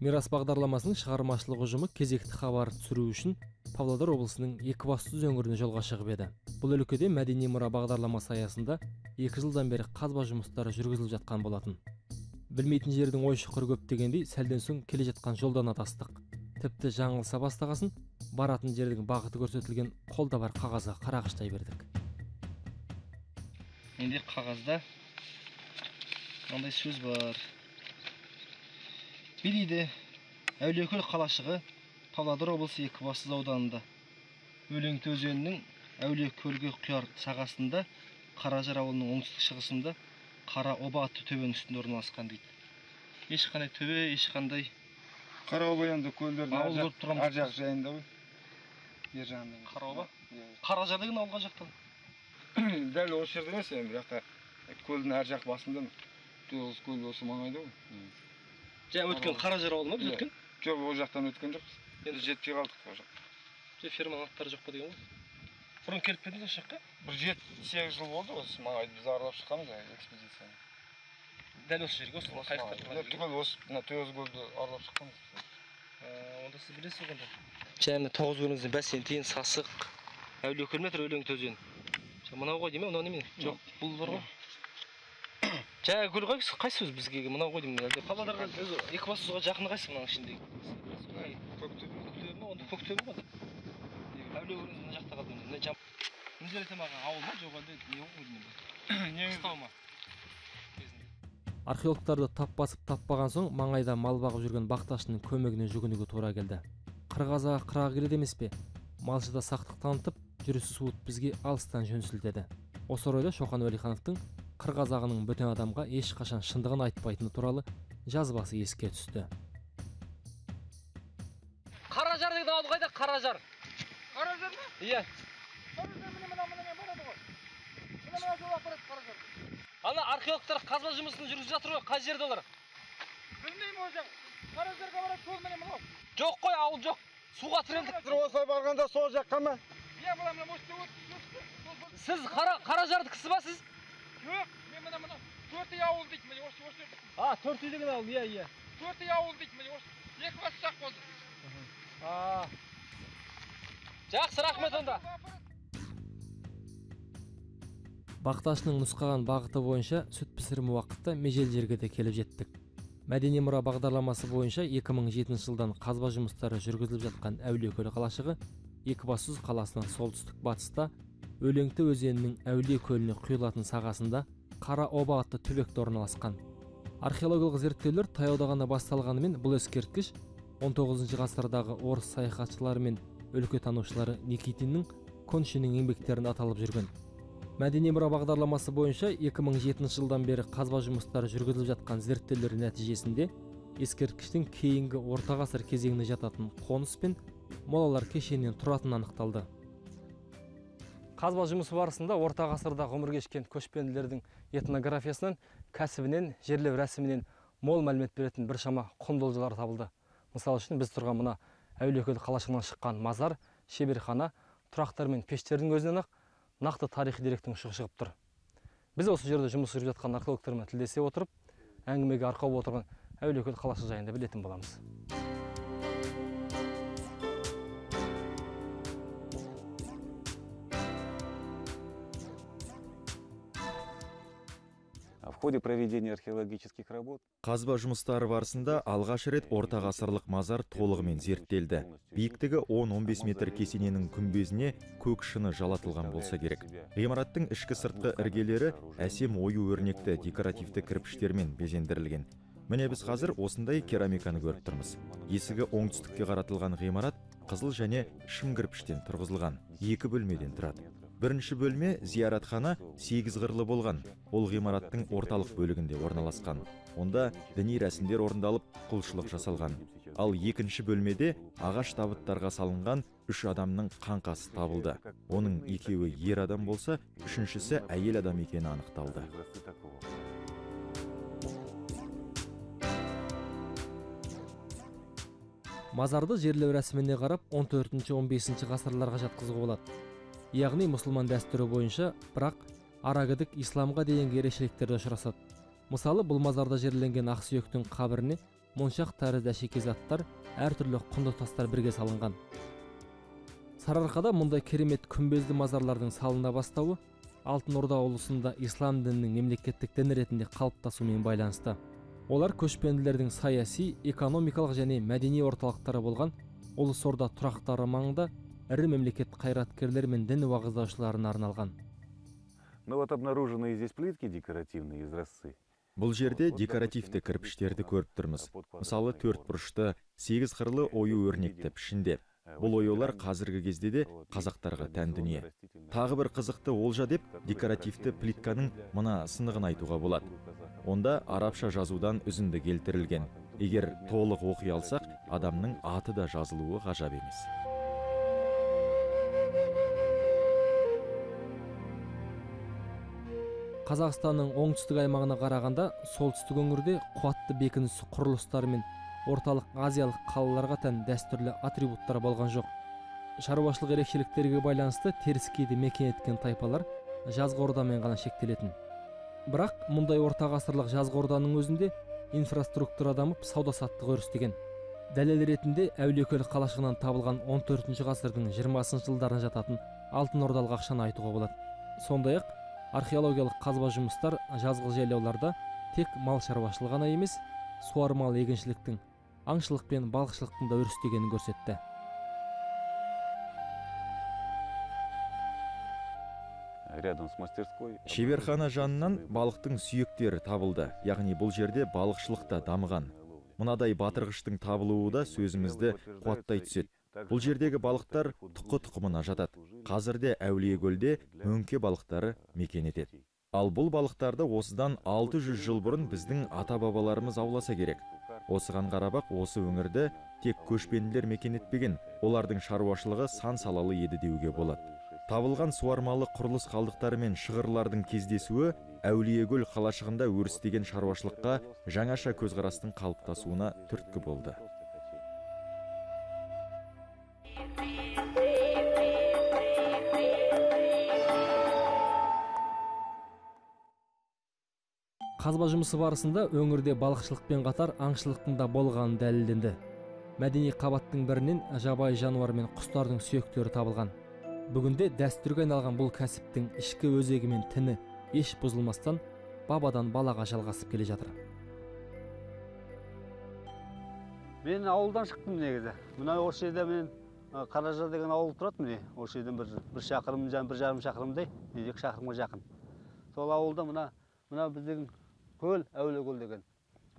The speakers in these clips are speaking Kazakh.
Мирас бағдарламасының шығармашылық ұжымы кезекті хабар түсіру үшін Павлодар облысының Екібастұз өңіріне жолға шығып еді. Бұл өлкеде мәдени мұра бағдарламасы аясында 2 жылдан бері қазба жұмыстары жүргізіліп жатқан болатын. Білмейтін жердің ой шұқыры көп дегендей, сәлден соң келе жатқан жолдан адастық. Тіпті жаңылыса бастағасын баратын жердің бағыты көрсетілген қолда бар қағазға қарағыштай бердік. Менде қағазда мынандай сөз бар. Дейді, Әулиекөл қалашығы Павлодар облысы Екібастұз ауданында Өлеңті өзенінің Әулиекөлге құяр сағасында Қаражар ауылының оңтүстік шығысында Қара оба атты төбенің үстінде орналасқан дейді. Ешқандай төбе, ешқандай Қара оба енді көлдердің ар жақ жайында ғой. Бер жағында. Қара оба? Қаражар деген ауыл қай жақтан? Дәл осы жерде емес, енді бірақ та көлдің ар жақ басында. Тоғыз көл осы маңайда ғой. Жаңа өткен Қаражар ауылы ма біз өткен? Жоқ, ол жақтан өткен жоқпыз. Енді жетпей қалдық ол жаққа. Ферманың аттары жоқ па деген ғой. Бұрын келіп пе едіңіз осы жаққа? Бір 7-8 жыл болды осы маңайды біз аралап шыққанбыз экспедицияны. Дәл осы жерге, осы қайықтар тұрған жерге? Түгел осы мына Тоғыз көлді аралап шыққанбыз. Онда сіз білесіз ғой онда. Жаңа Тоғыз көліңіздің Бәсентин, Сасық, Әулиекөл ме тұр, Өлеңті өзені. Мынау ғой деймін, мынау немене? Жоқ, бұл бар ғой. Жаңа көл қайсы өзі бізге мынау ғой деймін. Әлде Павлодарға өзі Екібастұзға жақын қайсы мынаның ішіндегі? Көктөбе. Көктөбе ме? Онда Көктөбе ғой. Әулиекөліңіз мына жақта қалды. Мына жам. Мына тамағы ауыл ма, жоқ әлде не ғой деймін. Қыстау ма? Археологтарды тап басып таппаған соң маңайда мал бағып жүрген бақташының көмегіне жүгінуге тура келді. Қырғазаға қырағы келеді емес пе? Малшы да сақтық танытып, жүрісі суыт бізге алыстан жөн сілтеді. Осы орайда Шоқан Уәлихановтың қырғазағының бөтен адамға ешқашан шындығын айтпайтыны туралы жазбасы еске түсті. Қаражар деген ауыл қайда? Қаражар. Қаражар ма? Иә. Қаражар міне мына мына барады ғой. Мына мына жол апарады Қаражар. Ана археологтар қазба жұмысын жүргізіп жатыр ғой, қай жерде олар? Білмеймін ол жақ. Қаражарға барады жол міне мынау. Жоқ қой, ауыл жоқ. Суға тірелдік. Осылай барғанда сол жаққа ма? Иә, мына мына осы. Сіз Қаражардікісі ба сіз? Жоқ, мен мына мына Төртүй ауыл дейді, міне осы осы. А, Төртүй деген ауыл, иә, иә. Төртүй ауыл дейді, міне осы. Екібастұз жақ болды. А. Жақсы, рахмет онда. Бақташының нұсқаған бағыты бойынша сүт пісірім уақытта межел жерге де келіп жеттік. Мәдени мұра бағдарламасы бойынша 2007 жылдан қазба жұмыстары жүргізіліп жатқан Әулиекөл қалашығы Екібастұз қаласынан солтүстік батыста Өлеңті өзенінің Әулиекөліне құйылатын сағасында Қара оба атты түбекте орналасқан. Археологиялық зерттеулер таяуда ғана басталғанымен бұл ескерткіш 19 ғасырдағы орыс саяхатшылары мен өлкетанушылары Никитиннің, Коншиннің еңбектерінде аталып жүрген. Мәдени мұра бағдарламасы бойынша 2007 жылдан бері қазба жұмыстары жүргізіліп жатқан зерттеулер нәтижесінде ескерткіштің кейінгі орта ғасыр кезеңіне жататын қоныс пен молалар кешенінен тұратыны анықталды. Қазба жұмысы барысында орта ғасырда ғұмыр кешкен көшпенділердің этнографиясынан, кәсібінен, жерлеу рәсімінен мол мәлімет беретін біршама құнды олжалар табылды. Мысалы үшін біз тұрған мына Әулиекөл қалашығынан шыққан мазар, шеберхана, тұрақтар мен пештердің өзінен ақ нақты тарихи деректің ұшы шығып тұр. Біз осы жерде жұмыс жүріп жатқан археологтармен тілдесе отырып, әңгімеге арқау болып отырған Әулиекөл қаласы жайында білетін боламыз. В ходе проведения археологических работ Қазба жұмыстары барысында алғаш рет орта ғасырлық мазар толығымен зерттелді. Биіктігі 10-15 метр кесененің күмбезіне көк шыны жалатылған болса керек. Ғимараттың ішкі сыртқы іргелері әсем ою өрнекті декоративті кірпіштермен безендірілген. Міне біз қазір осындай керамиканы көріп тұрмыз. Есігі оңтүстікке қаратылған ғимарат қызыл және шым кірпіштен тұрғызылған, екі бөлмеден тұрады. Бірінші бөлме зияратхана 8 қырлы болған. Ол ғимараттың орталық бөлігінде орналасқан. Онда діни рәсімдер орындалып, құлшылық жасалған. Ал екінші бөлмеде ағаш табыттарға салынған 3 адамның қаңқасы табылды. Оның екеуі ер адам болса, үшіншісі әйел адам екені анықталды. Мазарды жерлеу рәсіміне қарап 14-15 ғасырларға жатқызуға болады. Яғни мұсылман дәстүрі бойынша, бірақ арагідік исламға дейінгі ерекшеліктерде ұшырасады. Мысалы, бұл мазарда жерленген ақсүйектің қабіріне моншақ тәрізді әшекей заттар, әртүрлі құнды тастар бірге салынған. Сарыарқада мұндай керемет күмбезді мазарлардың салына бастауы Алтын Орда ұлысында ислам дінінің мемлекеттік дін ретінде қалыптасуымен байланысты. Олар көшпенділердің саяси, экономикалық және мәдени орталықтары болған Ұлыс Орда тұрақтары маңында ірі мемлекет қайраткерлері мен дін уағыздаушыларына арналған. Ну вот обнаруженные здесь плитки декоративные из Россы. Бұл жерде декоративті кірпіштерді көріп тұрмыз. Мысалы, төрт бұрышты, сегіз қырлы ою өрнекті пішінде. Бұл оюлар қазіргі кезде де қазақтарға тән дүние. Тағы бір қызықты олжа деп декоративті плитканың мына сынығын айтуға болады. Онда арабша жазудан үзінді келтірілген. Егер толық оқи алсақ, адамның аты да жазылуы ғажап емес. Қазақстанның оңтүстік аймағына қарағанда солтүстік өңірде қуатты бекініс құрылыстары мен орталық азиялық қалаларға тән дәстүрлі атрибуттар болған жоқ. Шаруашылық ерекшеліктерге байланысты теріскейді мекен еткен тайпалар жазғы ордамен ғана шектелетін. Бірақ мұндай орта ғасырлық жазғы орданың өзінде инфраструктура дамып, сауда-саттық өрістеген. Дәлел ретінде Әулиекөл қалашығынан табылған 14 ғасырдың 20 жылдарына жататын алтын ордалық ақшаны айтуға болады. Сондай-ақ археологиялық қазба жұмыстар жазғы жайлауларда тек мал шаруашылығы ғана емес, суармалы егіншіліктің, аңшылық пен балықшылықтың да өрістегенін көрсетті. Рядом с мастерской. Шеберхана жанынан балықтың сүйектері табылды, яғни бұл жерде балықшылық та дамыған. Мынадай батырғыштың табылуы да сөзімізді қуаттай түседі. Бұл жердегі балықтар тұқы тұқымына жатады. Қазірде Әулиекөлде мөңке балықтары мекен етеді. Ал бұл балықтарды осыдан 600 жыл бұрын біздің ата-бабаларымыз ауласа керек. Осыған қарап-ақ осы өңірді тек көшпенділер мекен етпеген, олардың шаруашылығы сан салалы еді деуге болады. Табылған суармалы құрылыс қалдықтары мен шығырлардың кездесуі Әулиекөл қалашығында өрістеген шаруашылыққа жаңаша көзқарастың қалыптасуына түрткі болды. Қазба жұмысы барысында өңірде балықшылықпен қатар аңшылықтың да болғаны дәлелденді. Мәдени қабаттың бірінен жабайы жануар мен құстардың сүйектері табылған. Бүгінде дәстүрге айналған бұл кәсіптің ішкі өзегі мен тіні еш бұзылмастан бабадан балаға жалғасып келе жатыр. Мен ауылдан шықтым негізі. Мына осы жерде мен Қаражар деген ауыл тұрады міне. Осы жерден бір шақырым, бір жарым шақырымдай, 2 шақырымға жақын. Сол ауылда мына біздің көл, Әулиекөл деген.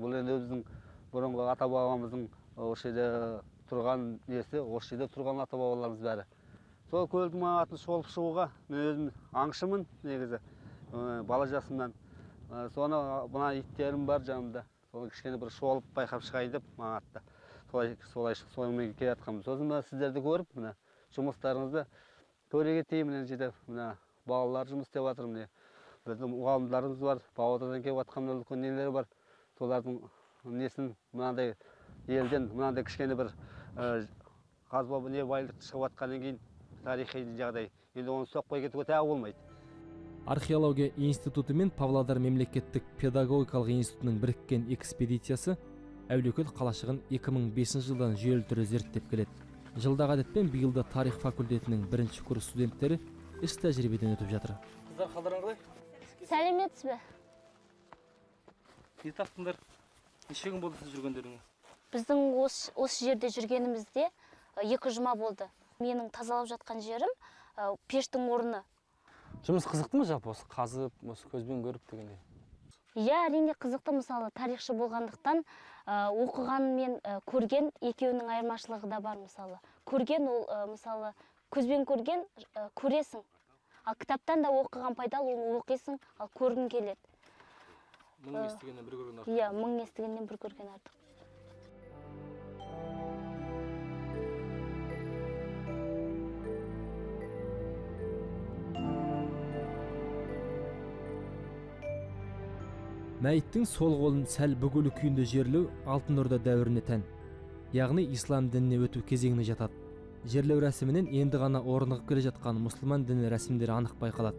Бұл енді біздің бұрынғы ата-бабамыздың осы жерде тұрған несі, осы жерде тұрған ата-бабаларымыз бәрі. Сол көлдің атын шолып шығуға мен өзім аңшымын негізі, бала жасымнан. Соны мына иттерім бар жанымда. Соны кішкене бір шолып байқап шығайын деп маған атты. Солай сонымен келе жатқанмын. Сосын мына сіздерді көріп, мына жұмыстарыңызды көре кетейін, мына жерде мына балалар жұмыс істеп жатыр міне. Біздің мұғалімдарымыз бар, Павлодардан келіп жатқан үлкен нелер бар. Солардың несін мынандай елден мынандай кішкене бір қазба не байлық шығып жатқаннан кейін тарихи жағдай. Енді оны соқпай кетуге тағы болмайды. Археология институты мен Павлодар мемлекеттік педагогикалық институтының біріккен экспедициясы Әулиекөл қалашығын 2005 жылдан жүйелі түрде зерттеп келеді. Жылдағы әдетпен биыл да тарих факультетінің бірінші курс студенттері іс тәжірибеден өтіп жатыр. Қыздар, қалдарың қалай? Сәлеметсіз бе? Не таптыңдар? Неше күн болды сіз жүргендеріңе? Біздің осы жерде жүргенімізде 2 жұма болды. Менің тазалап жатқан жерім пештің орны. Жұмыс қызықты ма жалпы осы қазып, осы көзбен көріп дегендей? Иә, әрине қызықты. Мысалы, тарихшы болғандықтан оқыған мен көрген екеуінің айырмашылығы да бар мысалы. Көрген ол мысалы көзбен көрген көресің. Ал кітаптан да оқыған пайдалы, оны оқисың, ал көргің келеді. Мың естігеннен бір көрген артық. Иә, мың естігеннен бір көрген артық. Мәйіттің сол қолын сәл бүгулі күйінде жерлеу Алтын Орда дәуіріне тән. Яғни ислам дініне өту кезеңіне жатады. Жерлеу рәсімінен енді ғана орнығып келе жатқан мұсылман діні рәсімдері анық байқалады.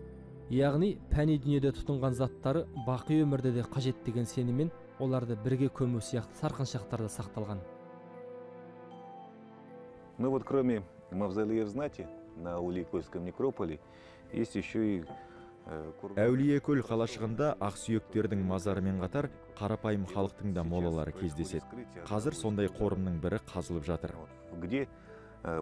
Яғни пәни дүниеде тұтынған заттары бақи өмірде де қажет деген сеніммен оларды бірге көму сияқты сарқыншақтар да сақталған. Ну вот кроме мавзолеев знати на Аулиекольском некрополе есть еще и Әулиекөл қалашығында ақсүйектердің мазарымен қатар қарапайым халықтың да молалары кездеседі. Қазір сондай қорымның бірі қазылып жатыр. Где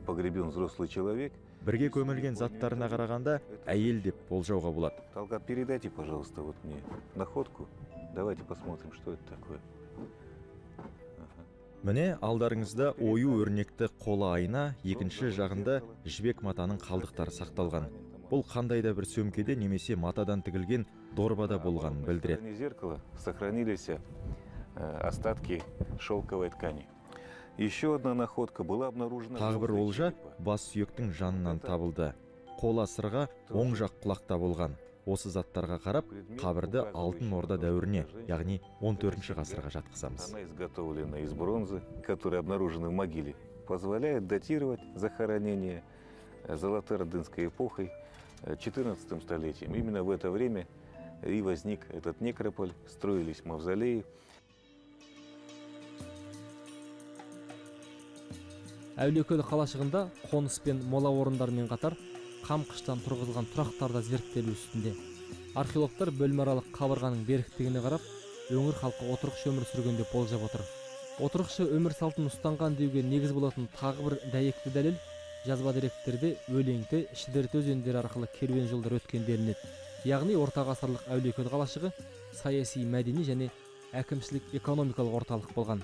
погребен взрослый человек? Бірге көмілген заттарына қарағанда әйел деп болжауға болады. Талгат, передайте, пожалуйста, вот мне находку. Давайте посмотрим, что это такое. Міне алдарыңызда ою өрнекті қола айна, екінші жағында жібек матаның қалдықтары сақталған. Бұл қандай да бір сөмкеде немесе матадан тігілген дорбада болғанын білдіреді. Зеркало сохранились остатки шелковой ткани. Еще одна находка была обнаружена. Тағы бір олжа бас сүйектің жанынан табылды. Қола сырға оң жақ құлақта болған. Осы заттарға қарап, қабірді Алтын Орда дәуіріне, яғни 14 ғасырға жатқызамыз. Она изготовлена из бронзы, которая обнаружена в могиле, позволяет датировать захоронение золотордынской эпохой, 14 столетием. Именно в это время и возник этот некрополь, строились мавзолеи. Әулиекөл қалашығында қоныс пен мола орындарымен қатар қам қыштан тұрғызылған тұрақтар да зерттелу үстінде. Археологтар бөлмеаралық қабырғаның беріктігіне қарап, өңір халқы отырықшы өмір сүрген деп болжап отыр. Отырықшы өмір салтын ұстанған деуге негіз болатын тағы бір дәйекті дәлел жазба деректерде Өлеңті, Шідерті өзендері арқылы керуен жолдар өткен делінеді. Яғни орта ғасырлық Әулиекөл қалашығы саяси, мәдени және әкімшілік экономикалық орталық болған.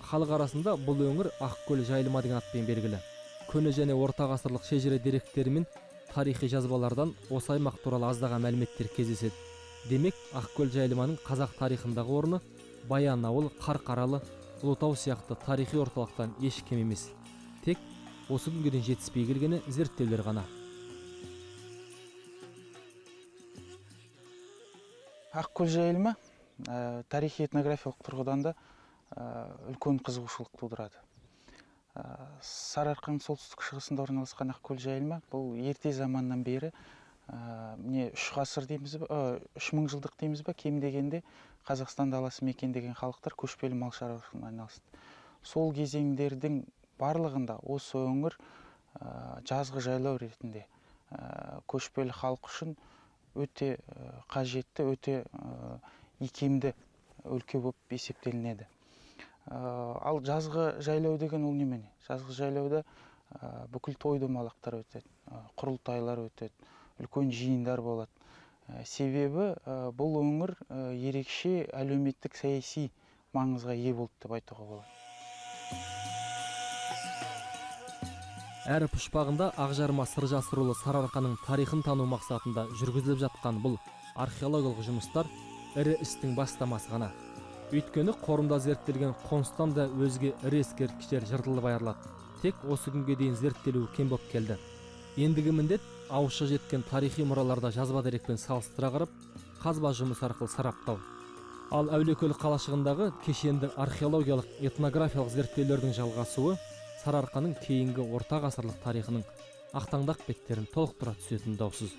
Халық арасында бұл өңір Ақкөл жайылма деген атпен белгілі. Көне және орта ғасырлық шежіре деректері мен тарихи жазбалардан осы аймақ туралы аздаған мәліметтер кездеседі. Демек, Ақкөл жайылманың қазақ тарихындағы орны Баянауыл, Қарқаралы, Ұлытау сияқты тарихи орталықтан еш кем емес. Тек осы күнге дейін жетіспей келгені зерттеулер ғана. Ақкөл жайылма тарихи этнографиялық тұрғыдан да үлкен қызығушылық тудырады. Сарыарқаның солтүстік шығысында орналасқан Ақкөл жайылма бұл ерте заманнан бері, міне 3 ғасыр дейміз ба, 3000 жылдық дейміз ба, кем дегенде Қазақстан даласы мекендеген халықтар көшпелі мал шаруашылығымен айналысты. Сол кезеңдердің барлығында осы өңір жазғы жайлау ретінде көшпелі халық үшін өте қажетті, өте икемді өлке болып есептелінеді. Ал жазғы жайлау деген ол немене? Жазғы жайлауда бүкіл той домалақтар өтеді, құрылтайлар өтеді, үлкен жиындар болады. Себебі бұл өңір ерекше әлеуметтік саяси маңызға ие болды деп айтуға болады. Әр пұшпағында ақжарма сыр жасырулы Сарыарқаның тарихын тану мақсатында жүргізіліп жатқан бұл археологиялық жұмыстар ірі істің бастамасы ғана. Өйткені қорымда зерттелген қоныстан да өзге ірі ескерткіштер жыртылып айырылады. Тек осы күнге дейін зерттелуі кем болып келді. Ендігі міндет ауызша жеткен тарихи мұраларда жазба дерекпен салыстыра қарап, қазба жұмысы арқылы сараптау. Ал Әулиекөл қалашығындағы кешенді археологиялық этнографиялық зерттеулердің жалғасуы Сарыарқаның кейінгі орта ғасырлық тарихының ақтаңдақ беттерін толықтыра түсетіні даусыз.